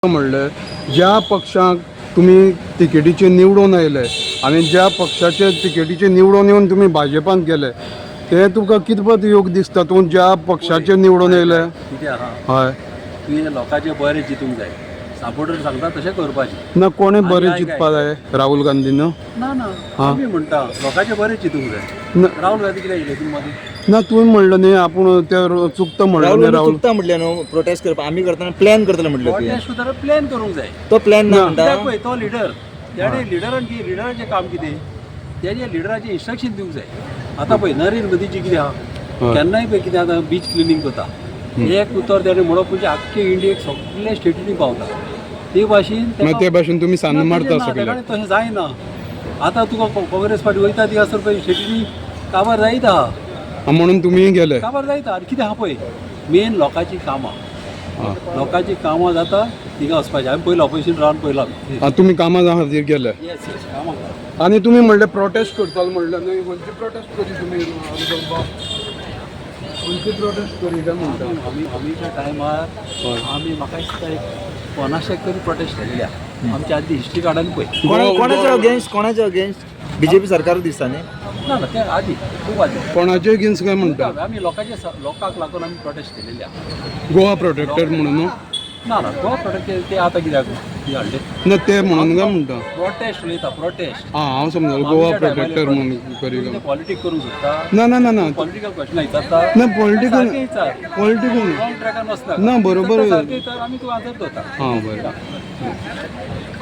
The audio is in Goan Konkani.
म्हणलें, ज्या पक्षाक तुमी तिकेटीचेर निवडून आयले आनी ज्या पक्षाचे तिकेटीचेर निवडून येवन तुमी भाजपान गेले, ते तुका कितपत योग्य दिसता? तूं ज्या पक्षाचेर निवडून येयले. कितें आहा? हय. तुवें लोकांचें बरें चिंतूंक जाय. सपोर्टर सांगता तशें करपाचें. ना, कोणें बरें आनी चिंतपा जाय? राहुल गांधीन? ना ना. हा. आमी म्हणटा, लोकांचें बरें चिंतूंक जाय. ना. राहुल गांधी कितें येयले तुमी मदीं? ना, तुवें म्हणलें न्ही, आपूण ते चुकता म्हणलें राहुल न्ही. गांधी राहुल चुकता म्हटलें न्हू. प्रोटेस्ट करपा आमी करतना प्लॅन करतले म्हटलें तुवें. प्रोटेस्ट सुद्दां प्लॅन करूंक जाय. तो प्लॅन ना ना. म्हणटा. कित्याक पळय, तो लिडर, तेणे लिडरान कितें, लिडराचें काम कितें, तेजे लिडराचें इन्स्ट्रक्शन दिवंक जाय. आतां पळय, नरेंद्र मोदीची कितें आहा, केन्नाय पळय कितें आतां बीच क्लिनींग करता, एक उतर तेणें म्हणप म्हणजे आख्खे इंडियेक सगळे स्टेटींनी पावता. ते भाशेन मागीर ते भाशेन तुमी सान्न ना, मारता तेजें ना, सगळ्याक. तेका तशें जायना. आतां तुका काँग्रेस पार्टी वयता ती आसर पळय स्टेटींनी काबार जायत आहा. हा, म्हणून तुमी गेले. काबार जायत आहा. आनी कितें आहा पळय, मेन लोकांची कामां. हा. लोकांची कामां जाता थिंगा वचपाचें. आमी पयलीं ऑपोजिशन रावन पयलां. हा, तुमी कामां खातीर गेले. येस येस, कामां. आनी तुमी म्हणलें प्रोटेस्ट करताले म्हणलें न्ही. खंयची प्रोटेस्ट करी तुमी? खंयची प्रोटेस्ट करी काय म्हणटा? आमी आमीच्या टायमार आमी, म्हाका दिसता, एक 50 एक तरी प्रोटेस्ट केल्ले. आमच्या आदी हिस्ट्री काडून पळय. कोणाच्या अगेन्स्ट? कोणाच्या अगेन्स्ट? बीजेपी सरकार दिसता न्ही. ना ना, ते आदी, खूब आदी. कोणाचे अगेन्स्ट काय म्हणटा? आमी लोकांचे, लोकांक लागून आमी प्रोटेस्ट केलेले आहा. गोवा प्रोटेक्टर म्हणून न्हू? ना ना, गोवा प्रोटेक्ट ते आतां कित्याक कितें हाडले? ना, ते म्हणून काय म्हणटा? प्रोटेस्ट उलयता, प्रोटेस्ट. हा, हांव समजलो, गोवा प्रोटेक्टर म्हणून करी काय. पॉलिटीक करूंक सोदता? ना ना ना ना. पॉलिटिकल क्वेश्चन विचारता? ना, political- सारकें विचार. पॉलिटिकल रॉंग ट्रॅकार वचना. ना, बरोबर. सारकें विचार, आमी तुका आन्सर दवरता. हां, बरें.